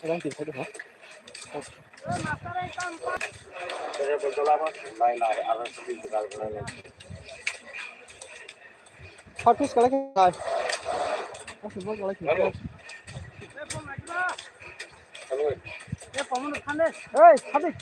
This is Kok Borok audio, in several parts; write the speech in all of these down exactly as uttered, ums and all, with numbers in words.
Hot fish kalai khe khai. Hot fish kalai khe khai. Hello. Hey, Sadiq.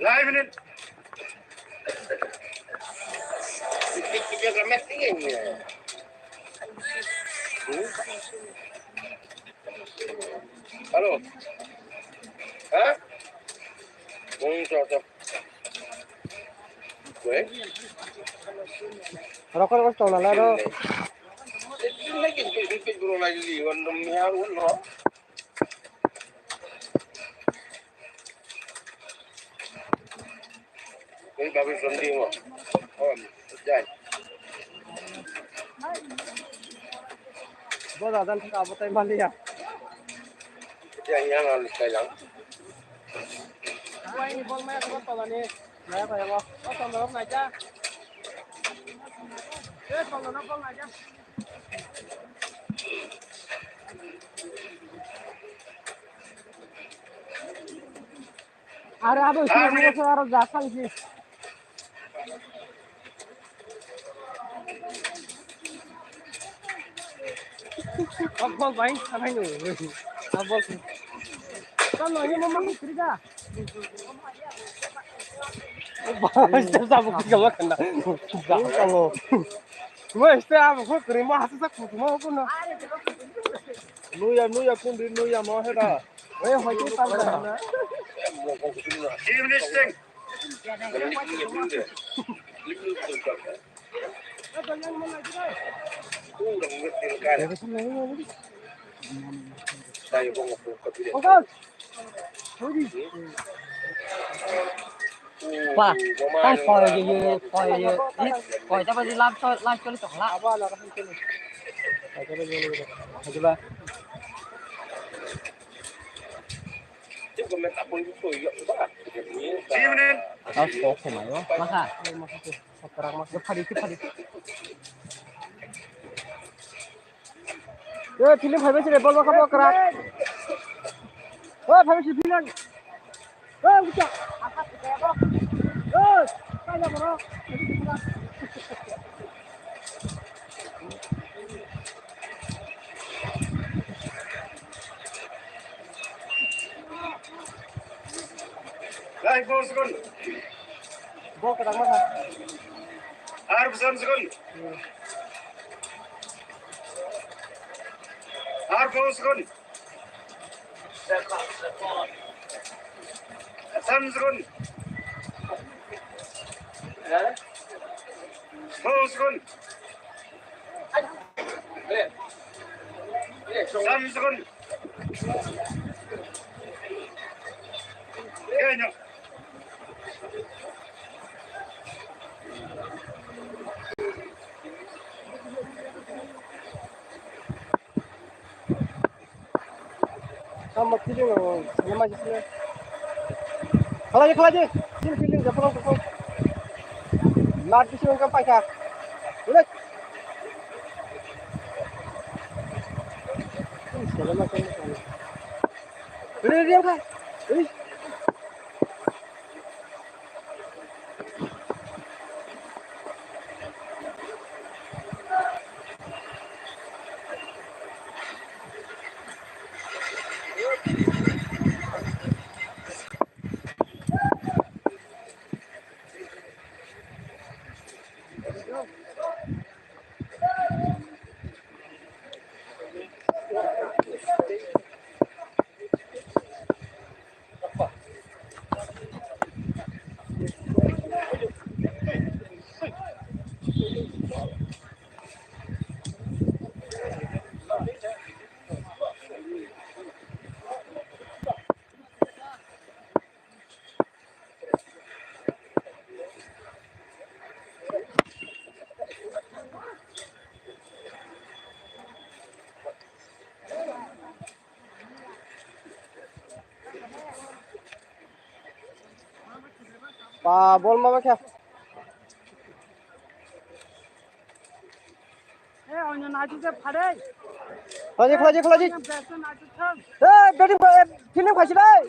Live minute. Hello. Ha? Bung to to. Weh? Rokor bos tong nala ro. Lagi lagi bro lagi liwan demi haru no. Ini bagus nanti mo. Oh, jai. Bo dadan thaka abo tai maliya. Jai yang ang kailang. Wai ni bol maya ko tola ni. Maya ko ya bo. O tola rok naija. E tola rok bol naija. Are abo sini abo sini aro jasa isi. Abol bai, abol. Kan lo ini mama kiri ka. Basta sa bukti ka makanda. Sa ka lo. Mo este abo ko kiri mo hasa sa kutu mo ko na. Nuya nuya kundi nuya mo heda. Oye hoite parbo na. Evening. Pa, ta koi ye, koi ye, koi ta ba lam so, lam so tong la. Evening. Masa. Kwrak ma, phari, phari. Yo, film phaibai sile, bol baka bokra. Yo, phaibai sile film. Yo, ucha. Yo, kaya bro. Lai, bol sekon. Bol kwbangma kha. Ar bwsam sekon. Ar bol sekon. Sam sekon. Bol sekon. Sam sekon. Kenyo. Tamo feeling o, nama jisne. Khalai, khalai, sini feeling, japan ko. Mat bisi wngkha paikha. Ulit. Ri, ri, ri, ri. Ba, bol ma khe. Khwlaji, khwlaji, khwlaji. Hey, batting, eh, fielding phaisi dai.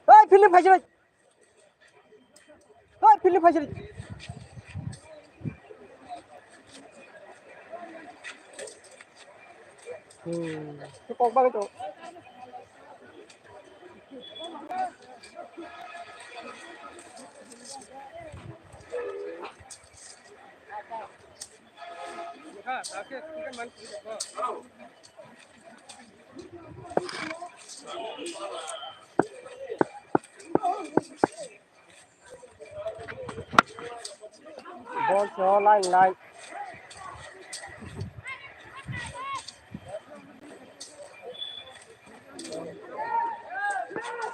Hey, fielding phaisi dai. Hey, fielding phaisi dai. Hmm, kok bagwi to. Bol so line, line.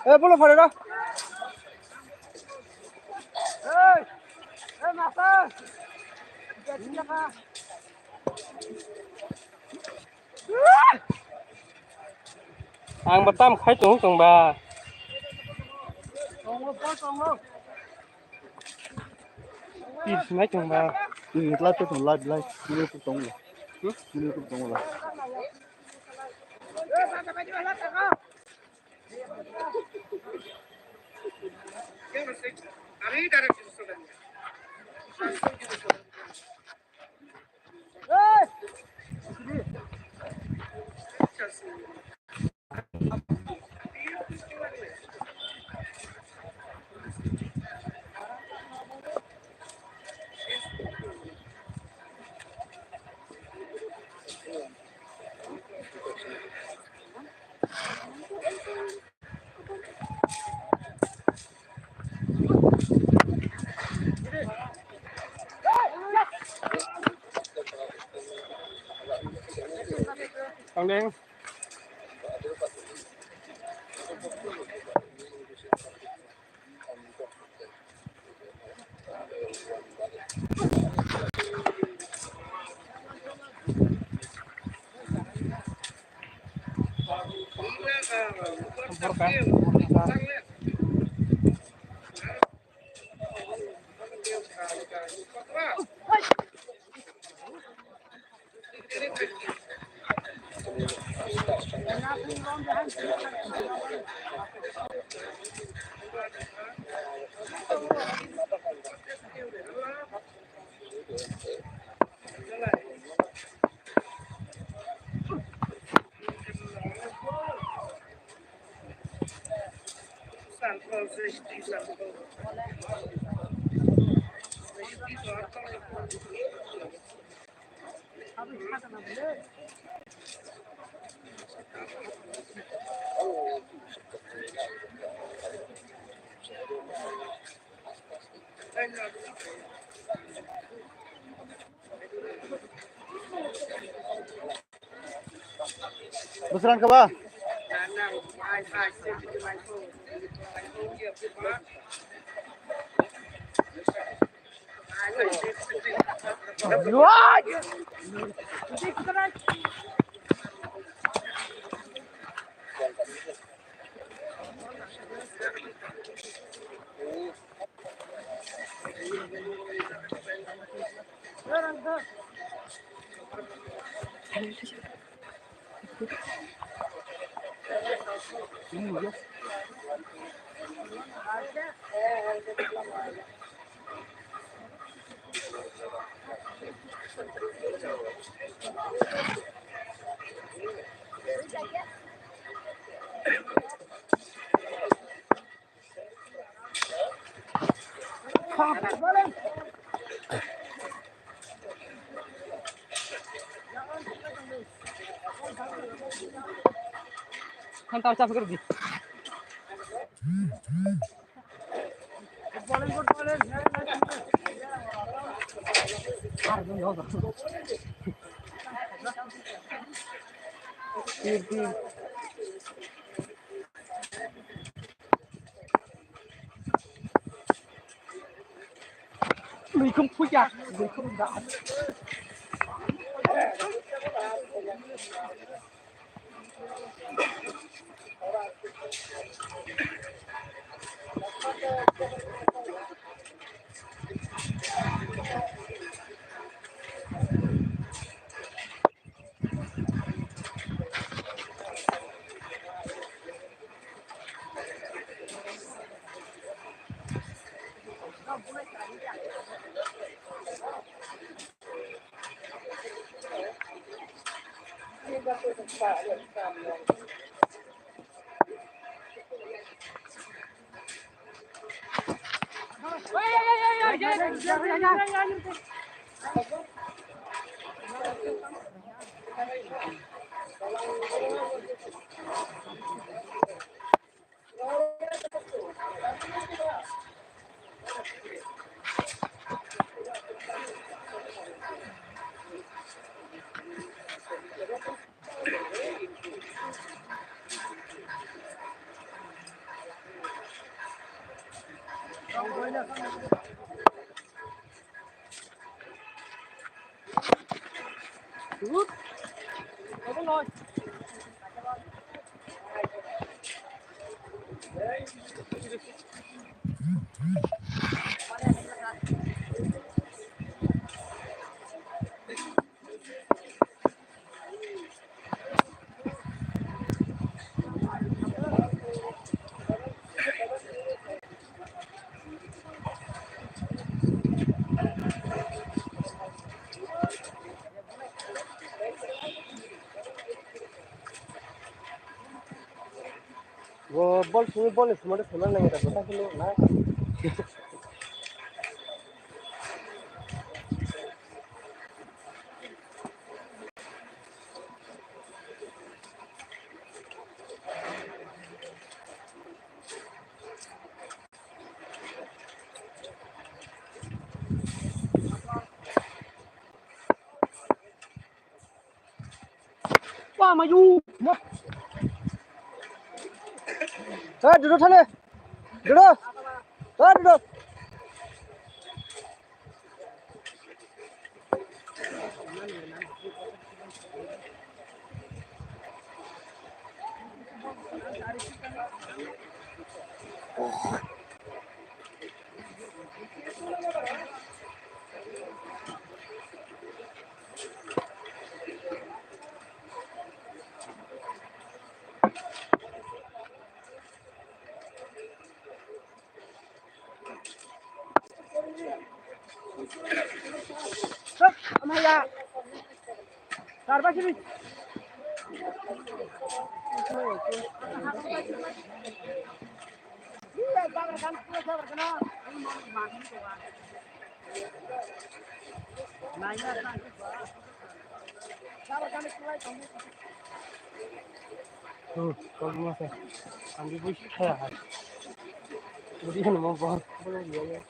Eh, bolo phare ro. Eh, eh, master. Ang ba tam khai tongo tong ba. Tongo, bol tongo. Ih, nai tong ba. Ih, live to tong, live, live. Nini to tong lo. Hmm? Nini to tong lo. Tangdeng. Bwswrang khe ba? Kan tahu siapa kerja? Mui khum puya, mui khum da. Bo bol simi bol ni simi simi nang ta bota kilo na. Wa ma yu. Hey, Dudu thale. Dudu. Hey, Dudu. Hmm, kok masa. Ambil busi kaya hai. Budi kan mau bol, bol dia ya.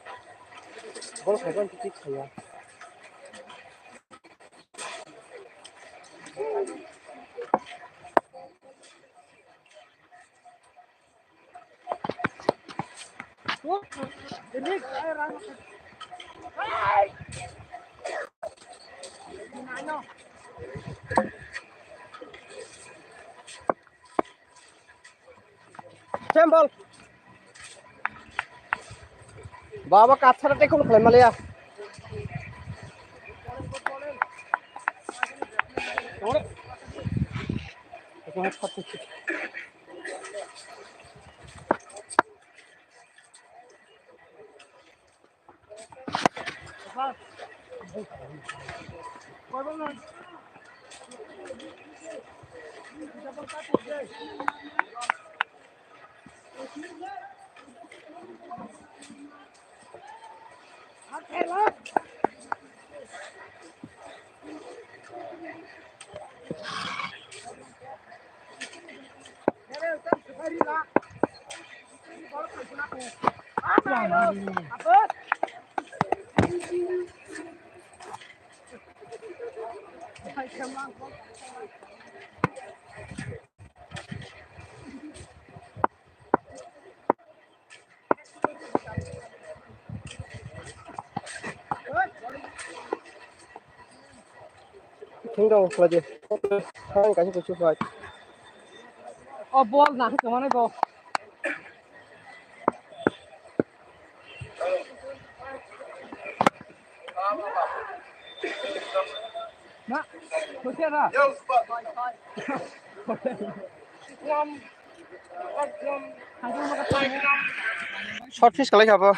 Bol kaya kan titik kaya. Sembol. Baba katsara te khum khlai maliya. Thing dong khlai di. Thang kaisa kuchuk bai. O bol na khe tongmani bo. Na, khusia na. Short fish kalai khabo.